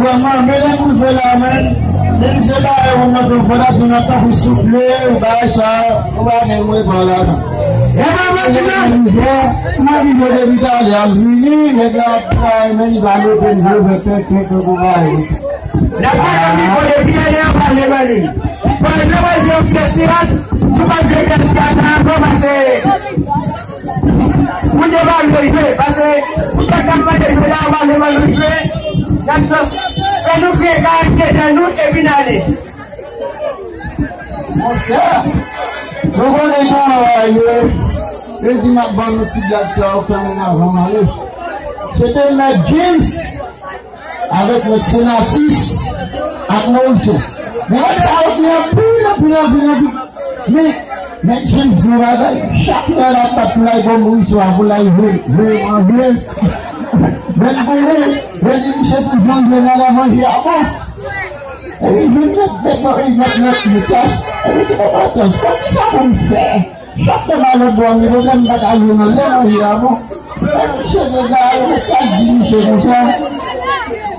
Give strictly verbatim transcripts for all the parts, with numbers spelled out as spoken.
vrèman, men lè moun jwe la, men, men misye ba yo nan ton fò la, di nan tankou souple, ou bay sa, ou pa gen mwen pa la. E pa manti, non. Mwen rive depi talè, al vini, nèg la ap travay, men li pa mete l jwe, fè tèt, tèt, tèt, tèt. N ap pale mikwo depi talè an, pale ban li. Pale nan wazye yon pyès teyat, nou pa jwe pyès teyat la ankò, pase moun yo pa vle jwe, pase pou tèt k ap mande jwe la, yo pa vle mande jwe, n ap jis fè nou kreye karantye dan nou, epi n ale. Monchè, nou konnen kòman bagay yo ye. Yo di m ap ban nou ti blag sa yo kanmenm avan m ale. Se te Mèt James avèk Mèt Senatis ak Morisyon. Nèg sa yo gen anpil, anpil, anpil, anpil. Men, Mèt James di yon bagay, chak lè l ap bat pou l al bò Morisyon a, pou l al jwe, jwe, jwe. Lè l konnen, lè l di misye toujou jwe nan lè manje a bon. Epi vin met, met, met, met, met, met tas. Epi di, "Papa tas, kòman sa pou m fè? Chak lè m al lòt bò a, m gen pwoblèm, m pa ka jwe nan lè manje a bon." Epi misye degaje, met tas di misye konsa,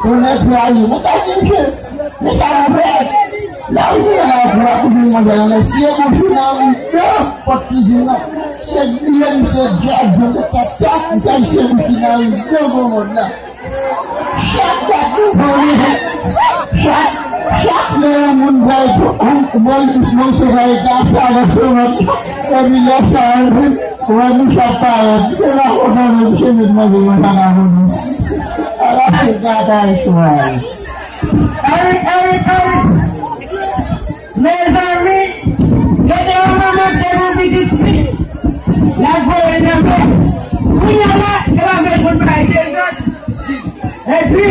"Ou nèg la, ou met tas di misye, men sa nou fè?" Lè w rive la, ou ap koute manje a nan men, se bouch ou nan rido pòt kizin nan. Se griyen misye djòb, met tas, tas, misye, se bouch ou nan rido gwo mòn nan. Chak dat nou pran, chak, chak lè yon moun bay pou, yon, yon, yon se bay gafa nan fè mwen. Epi lè sa, epi, wè nou chak parèt. Se la kontan, men misye met manje yon pa nan moun isi. Ala se gata e chwa. Erik, Erik, Erik. Mezanmi, se te yon manman ki te gen yon pitit fi. L ap voye nan mè. Kounye a la, yo pa vle konn bagay dezòd. Epi,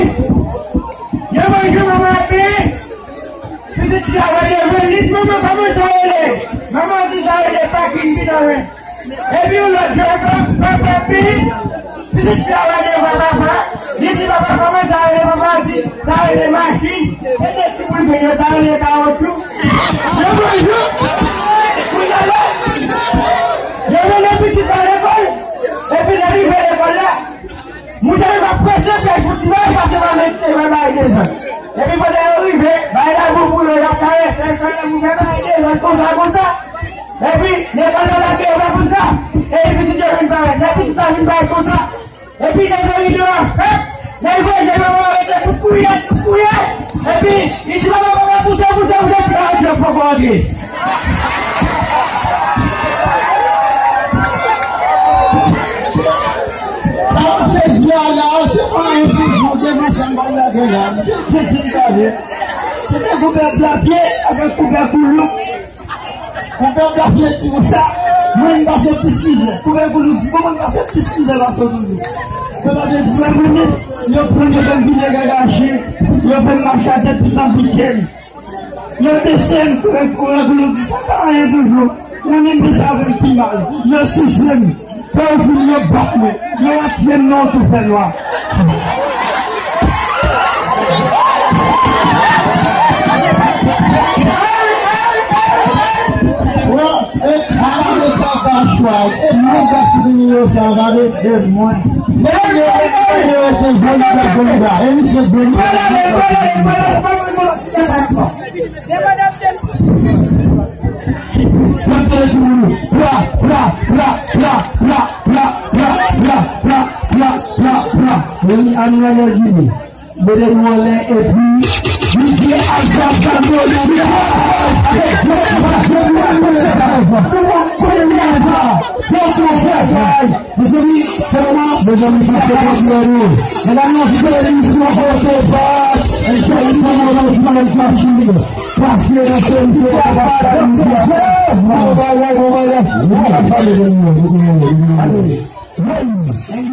yo wè jan manman ap benyen, pitit fi a wè devwen, li di, "Manman, kòman sa rele?" Manman di, "Sa rele Papi Spiderman." Epi yon lòt jou ankò, papa pi, pitit fi a wè devwa papa, li di, "Papa, kòman sa rele?" Papa di, "Sa rele machin." E de ti boul grenn yo, sa rele kawotchou. Yo pran jou. Kounye a la, yo mennen pitit la lekòl. Epi lè rive lekòl la, moun yo pa prese pyès pou ti bagay, paske pa mete bagay dezòd. Epi pandan yo rive, bagay la bon pou yo, y ap karese, fè moun fè bagay dezòd konsa, konsa. Epi, lekòl la lage yo pa konn sa. Epi pitit yo vin parèt. Lè pitit la vin parèt konsa, epi lè yo rive a, hop, lè yo voye manman an rete kout kouyèt, kout kouyèt. Epi, li di, "Manman, manman, pouse, pouse, pouse, ti kawotchou poko antre." Sa w fè di a la, se pa yon ti jan de machann bagay la. Se ti jan bagay. Se te koupè blapye avèk koupè koulouk. Koupè blapye di konsa, mwen m pase plis mizè. Koupè koulouk di, bon, mwen m pase plis mizè pase w toujou. Koupè blapye di, mwen, mwen, yo pran, yo fè m vide gagache, yo fè m mache atè tout an pike m. Yo bese m, koupè, koupè koulouk di, sa pa anyen toujou. Mwen menm, bese avè m pi mal. Yo souse m. Lè yo fini, yo bat mwen. Yo antre m nan yon tou fènwa. Bon, e, ala de papa chwa. E mwen gaspiye yo sa, gade de mwen. Men yo, yo, yo, yo, te jwenn, te jwenn, e misye jwenn. Mwen te di nou, pra, pra, pra. Wi, ann anlè Jimmy. Mete nou anlè epi DJ Alpha Gado, Bon travay. Mezanmi, se moman. Mezanmi, sa se kontinye nou. Medam, nou fè emisyon kote pa. Enjoy tout moun nan ti malèz la fini. Pase nan se emisyon. Bon bagay, bon bagay. Bon bagay.